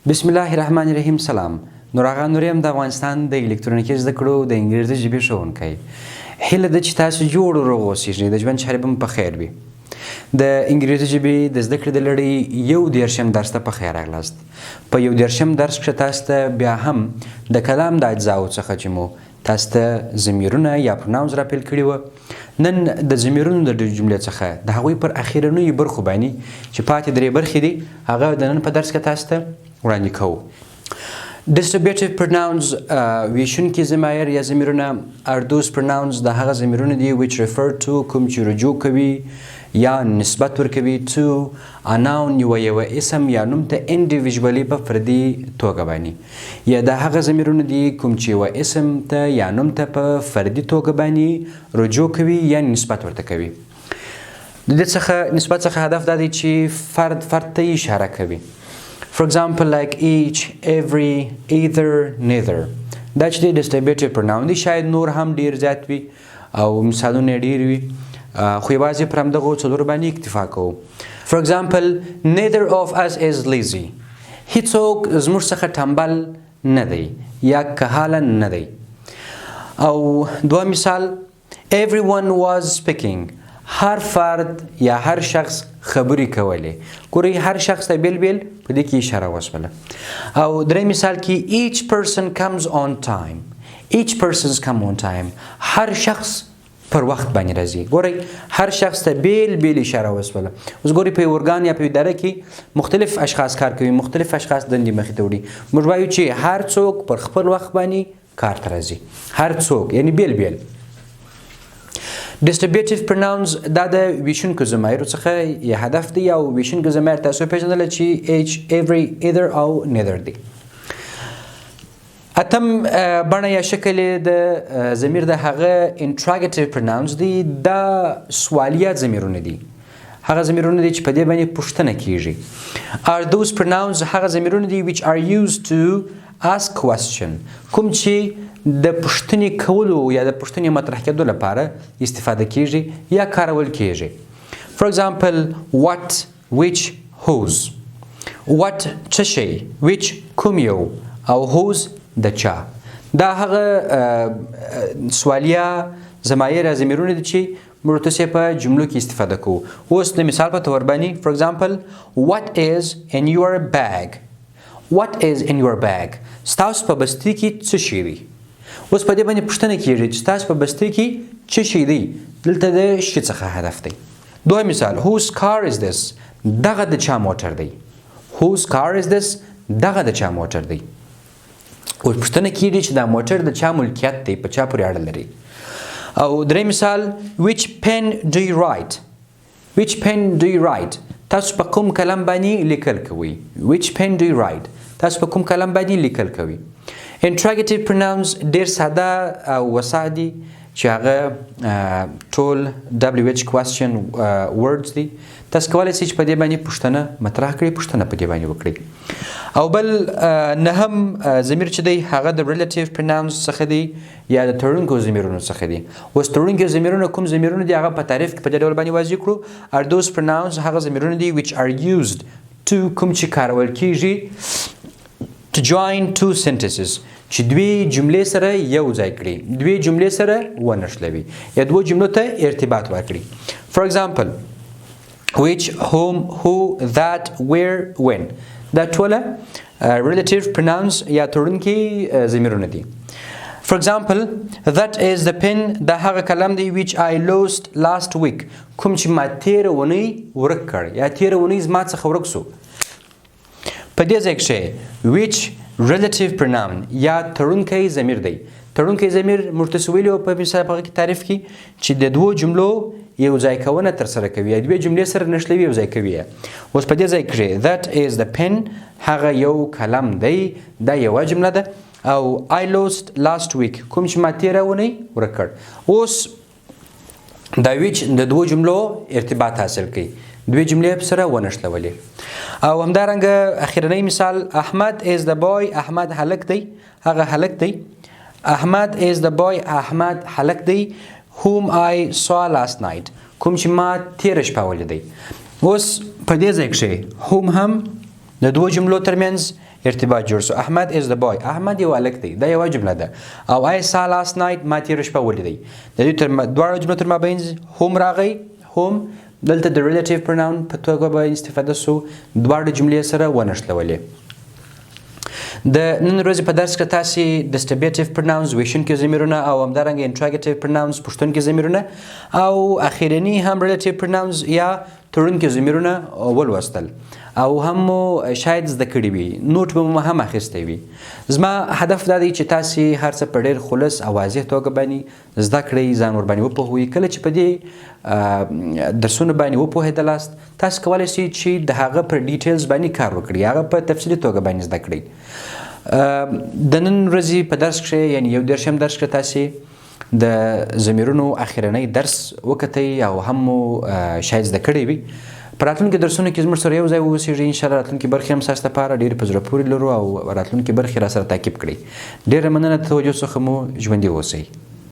بسم الله الرحمن الرحیم. سلام، نور آغا نور یم، د افغانستان د الکترونیکي زده کړو د انګریزي ژبې ښوونکی. هیله ده چې تاسو جوړ او روغ اوسئ، د ژوند چارې به مو په خیر وي. د انګریزي ژبې د زده کړې د لړۍ 31 درس ته په خیر راغلاست. په 31 درس کې تاسو ته بیا هم د کلام د اجزاو څخه چې مو تاسو ته ضمیرونه یا pronouns را پیل کړي وه، نن د ضمیرونو د جملې څخه د هغوی پر اخیرنیو برخو باندې چې پاتې درې برخې دي، هغه د نن په درس کې تاسو ته وړاندې کوو. Distributive pronouns، ویشونکي ضمایر یا ضمیرونه، are those pronouns، د هغه ضمیرونه دي، which refer to، کوم چې رجوع کوي یا نسبت ورکوي، to a noun، یوه اسم یا نوم ته، individually، په فردي توګه باندې، یا د هغه ضمیرونه دي کوم چې یوه اسم ته یا نوم ته په فردي توګه باندې رجوع کوي یا نسبت ورته کوي. د دې څخه نسبت څخه هدف دا دی چې فرد فرد ته اشاره کوي. For example, like each, every, either, neither. دا چې دی distributive pronoun دی. شاید نور هم ډیر زیات وي او مثالونه ډیر وي، خو یوازې پر همدغو څلورو باندې اکتفا کوو. For example, neither of us is lazy. هیڅوک زموږ څخه ټنبل نه دی یا کهاله نه دی. او دوه مثال، everyone was speaking. هر فرد یا هر شخص خبرې کولې. ګورئ، هر شخص ته بیل بیل په دې کې اشاره وشوله. او درې مثال کې، each person comes on time. Each person come on time. هر شخص پر وخت باندې راځي. ګورئ، هر شخص ته بیل بیل اشاره وشوله. اوس ګورئ، په یو ارګان یا په اداره کې مختلف اشخاص کار کوي، مختلف اشخاص دندې مخې ته وړي. موږ وایو چې هر څوک پر خپل وخت باندې کار ته راځي. هر څوک یعنی بیل بیل. Distributive pronouns دا د ویشونکو ضمایرو څخه یې هدف دی، او ویشونکو ضمایر تاسو پیژندل چې each, every, either او neither دی. اتم بڼه یا شکل د ضمیر د هغه interrogative pronouns دی. دا سوالیه ضمیرونه دي، هغه ضمیرونه دي چې په دې باندې پوښتنه کیږي. Are those pronouns، هغه ضمیرونه دي، which are used to ask question، کوم چې د پوښتنې کولو یا د پوښتنې مطرح کېدو لپاره استفاده کیږي یا کارول کیږي. For example, what, which, whose. What څه شی، which کوم یو، او whose د چا. دا هغه سوالیه ضمایر یا ضمیرونه دي چې موږ تاسې په جملو کې استفاده کوو. اوس د مثال په تور باندې، for example, what is in your bag? What is in your bag? ستاسو په بستې کې څه شی دی؟ اوس په دې باندې پوښتنه کیږي چې ستاسو په بستې کې څه شی دی. دلته د شي څخه هدف دی. دوهم مثال، whose car is this? دغه د چا موټر دی؟ Whose car is this? دغه د چا موټر دی؟ اوس پوښتنه کیږي چې دا موټر د چا ملکیت دی، په چا پورې اړه لري. او درې مثال، which pen do you write? Which pen do you write? تاسو په کوم قلم باندې لیکل کوئ؟ Which pen do you write? تاسو په کوم قلم باندې لیکل کوئ؟ Interrogative pronouns ډیر ساده او وسا دي چې هغه ټول WH question words دي. تاسو کولی شئ چې په دې باندې پوښتنه مطرح کړئ، پوښتنه په دې باندې وکړئ. او بل نهم ضمیر چې دی، هغه د relative pronouns څخه دی یا د تړونکو ضمیرونو څخه دی. اوس تړونکي ضمیرونه کوم ضمیرونه دي، هغه په تعریف کې په دې ډول باندې واضح کړو. Are those pronouns، هغه ضمیرونه دي، which are used to، کوم چې کارول کیږي، to join two sentences، چې دوې جملې سره یو ځای کړي، دوې جملې سره ونښلوي یا دوو جملو ته ارتباط ورکړي. For example, which, whom, who, that, where, when. دا ټوله relative pronouns یا تړونکي ضمیرونه دي. For example, that is the pen، دا هغه قلم دی، which I lost last week، کوم چې ما تېره اونۍ ورک کړ یا تېره اونۍ زما څخه ورک سو. په دې ځای کښې which relative pronoun یا تړونکی ضمیر دی. تړونکی ضمیر موږ تاسو ویلي وو په مثال په هغه کې تعریف کې چې د دوو جملو یو ځای کونه ترسره کوي یا دوې جملې سره نښلوي، یو ځای کوي. اوس په دې ځای کښې that is the pen، هغه یو قلم دی، دا یوه جمله ده، او I lost last week، کوم چې ما تېره اونۍ ورک کړ. اوس دا which د دوو جملو ارتباط حاصل کوي، دوې جملې سره ونښلولې. او همدارنګه اخیرنی مثال، احمد is the boy، احمد هلک دی، هغه هلک دی. احمد is the boy، احمد هلک دی، whom I saw last night، کوم چې ما تېره شپه ولیدی. اوس په دې ځای کښې whom هم د دوو جملو ترمنځ ارتباط جوړ سو. احمد is the boy، احمد یو هلک دی، دا یوه جمله ده. او I saw last night، ما تېره شپه ولیدی. د دې تر دواړو جملو تر مابین هم راغی، هم دلته د relative pronoun په توګه به استفاده سو، دواړه جملې سره ونښلولې. د نن ورځې په درس کې تاسو distributive pronouns، ویشونکي ضمیرونه، او همدارنګه interrogative pronouns، پوښتونکي ضمیرونه، او اخیرنی هم relative pronouns یا تړونکي ضمیرونه ولوستل او هم مو شاید زده کړي وي، نوټ به مو هم اخیستی وي. زما هدف دا دی چې تاسو هر څه په ډېر خلص او واضح توګه باندې زده کړئ، ځان ور باندې وپوهوئ. کله چې په دې درسونو باندې وپوهېدلاست، تاسو کولی شئ چې د هغه پر details باندې کار وکړئ، هغه په تفصیلي توګه باندې زده کړئ. د نن ورځې په درس کښې، یعنی 31 درس کښې، تاسې د ضمیرونو اخرنی درس وکتئ او هم مو شاید زده کړی وي. په راتلونکي درسونو کې زموږ سره یو ځای واوسیږئ. ان شاء الله راتلونکي برخې هم ستاسو لپاره ډېرې په زړه پورې لرو او راتلونکي برخې را سره تعقیب کړئ. ډېره مننه د توجه څخه مو، ژوندي اوسئ.